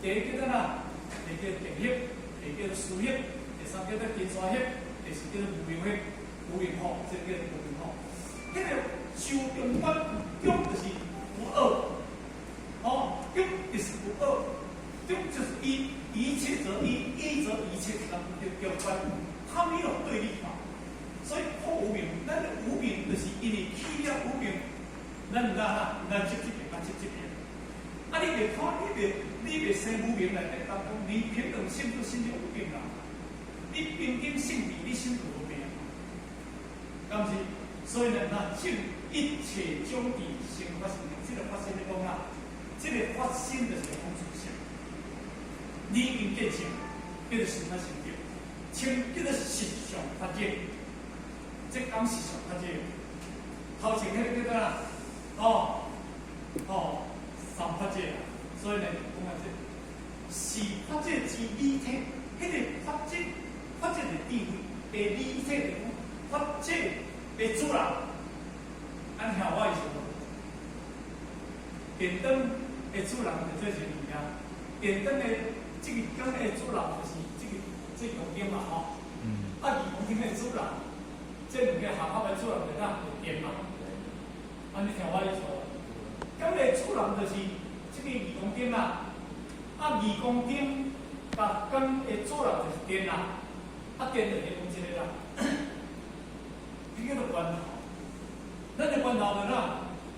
第一叫做哪？第一叫定翕，第二叫做思翕，第三叫做金沙翕，第四叫做無明翕，無明吼，這個叫做無明吼。彼個修中觀中就是無二，哦，中就是無二，中就是一，一切則一，一則一切，這叫中觀，它沒有對立法。所以破無明，咱的無明就是因為起了無明，咱毋知哈，咱執這邊，咱執這邊。啊，你袂看，你袂生無明來底當中，你平等性都心就有病啦。你平等性比你心就無病，敢是？所以呢，那證一切種智成法身，這個法身咧講啊，這個法身就是講自性，理應見性，叫做成法身著，稱叫做實相法界。這講實相法界，頭前彼個叫做啥？哦哦，三法界，所以呢，講啊這是法界之理體，彼個法界，法界的智慧的理體，就講法界的主人，按聽我意思無？電燈的主人就這是物件，電燈的這個燈的主人就是這個公燈嘛吼。啊，二公燈的主人，這兩個合合的主人就哪？就電嘛。按呢聽我意思無？咁個主人就是這個二光燈啦，啊二光燈佮燈的主人就是電啦，啊電就是講這個啦，這叫做源頭。咱的源頭就哪？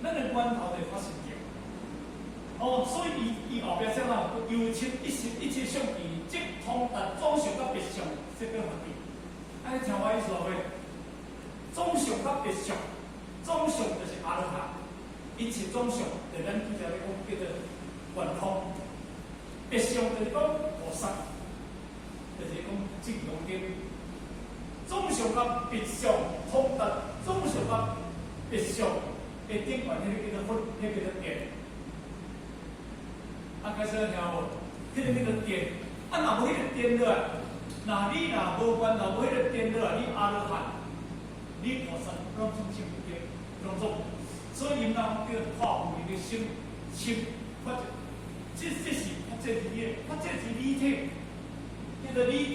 咱的源頭就法身著。哦，所以伊後壁寫哪？由稱一心一切相智，即通達總相佮別相，這叫法智。按呢聽我意思無？總相佮別相，總相就是阿羅漢。一切總相，就咱拄才咧講叫做圓空；別相就是講菩薩，就是講正光燈。總相佮別相通達，總相佮別相的頂懸，彼個叫做佛，彼個叫做電。啊，開始聽無？彼個叫做電。啊，若無彼個電落來，若你若無關，若無彼個電落來，你阿羅漢，你菩薩攏總證不著，攏總。所以𪜶人叫破無明的心，心法界，這是法界之理，法界之理體，叫做理智，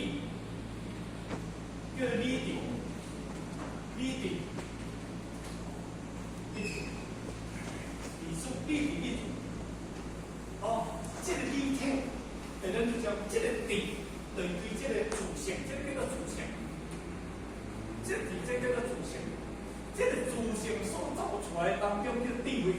叫做理智，理智，理智，理數理智理智。哦，這個理體，就咱就講這個智，對對這個自性，這個叫做自性，這個智這個叫做自性。這個自性所造出來當中叫智慧。